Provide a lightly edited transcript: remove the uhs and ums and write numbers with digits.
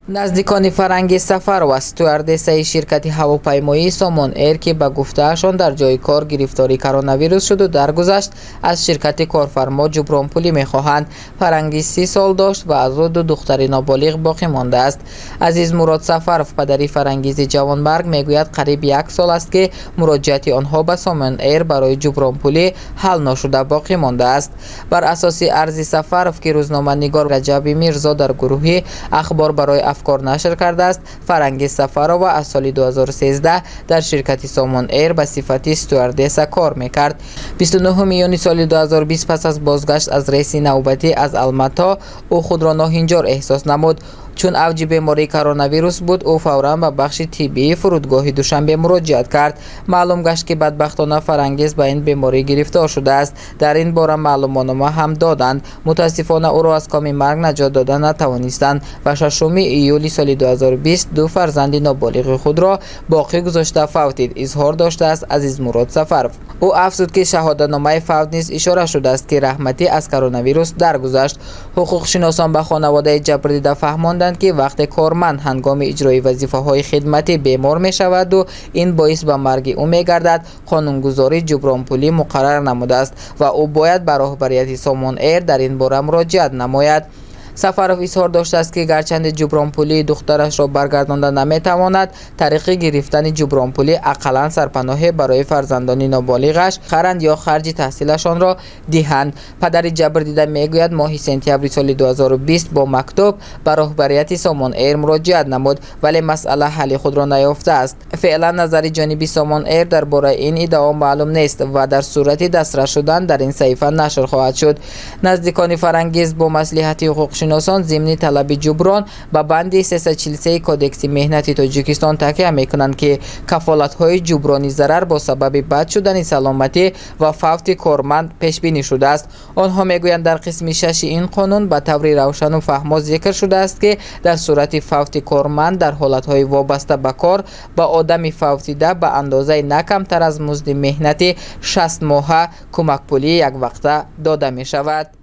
Наздикони Фарангиз Сафарова, стюардессаи ширкати ҳавопаймоии Сомон Эйр, ки ба гуфтаашон дар ҷои кор гирифтори коронавирус шуду даргузашт, аз ширкати корфармо ҷубронпулӣ мехоҳанд. Фарангиз 30 сол дошт ва аз ӯ ду духтари ноболиғ боқӣ мондааст. Азизмурод Сафаров, падари Фарангизи ҷавонмарг, мегӯяд, қариб як сол аст, ки муроҷиати онҳо ба Сомон Эйр барои ҷубронпулӣ ҳал ношуда боқӣ мондааст. Бар асоси арзи Сафаров, ки рӯзноманигор Раҷаби Мирзо дар гурӯҳи «Ахбор барои афкор» нашр кардааст, Фарангиз Сафарова аз соли 2013 дар ширкати Сомон Эйр ба сифати стюардесса кор мекард. 29 июни соли 2020, пас аз бозгашт аз рейси навбатӣ аз Алмато, ӯ худро ноҳинҷор эҳсос намуд. Чун авҷи бемории коронавирус буд, ӯ фавран ба бахши тиббии фурудгоҳи Душанбе муроҷиат кард. Маълум гашт, ки бадбахтона Фарангиз ба ин беморӣ гирифтор шудааст. Дар ин бора маълумотнома ҳам доданд. Мутаассифона, ӯро аз коми марг наҷот дода натавонистанд ва 6 июли соли 2020 ду фарзанди ноболиғи худро боқӣ гузошта фавтид, изҳор доштааст Азизмурод Сафаров. Ӯ афзуд, ки шаҳодатномаи фавт низ ишора шудааст, ки раҳматӣ аз коронавирус даргузашт. Ҳуқуқшиносон ба хонаводаи ҷабрдида фаҳмонданд, ки вақте корманд ҳангоми иҷрои вазифаҳои хидматӣ бемор мешаваду ин боис ба марги ӯ мегардад, қонунгузорӣ ҷубронпулӣ муқаррар намудааст ва ӯ бояд ба роҳбарияти Сомон Эйр дар ин бора муроҷиат намояд. Сафаров изҳор доштааст, ки гарчанде ҷубронпулии духтарашро баргардонда наметавонад, тариқи гирифтани ҷубронпулӣ ақаллан сарпаноҳе барои фарзандони ноболиғаш харанд ё харҷи таҳсилашонро диҳанд. Падари ҷабрдида мегӯяд, моҳи сентябри соли 2020 бо мактуб ба роҳбарияти Сомон Эйр муроҷиат намуд, вале масъала ҳалли худро наёфтааст. Феълан назари ҷониби Сомон Эйр дар бораи ин иддао маълум нест ва дар сурати дастрас шудан дар ин саҳифа нашр хоҳад шуд. Наздикони Фарангиз бо маслиҳати ҳуқуқшиносон зимни талаби ҷуброн ба банди 343 Кодекси меҳнати Тоҷикистон такя мекунанд, ки кафолатҳои ҷуброни зарар бо сабаби бад шудани саломатӣ ва фавти корманд пешбинӣ шудааст. Онҳо мегӯянд, дар қисми шаши ин қонун ба таври равшану фаҳмо зикр шудааст, ки дар сурати фавти корманд дар ҳолатҳои вобаста ба кор ба одами фавтида ба андозаи на камтар аз музди меҳнати 60 моҳа кӯмакпулии яквақта дода мешавад.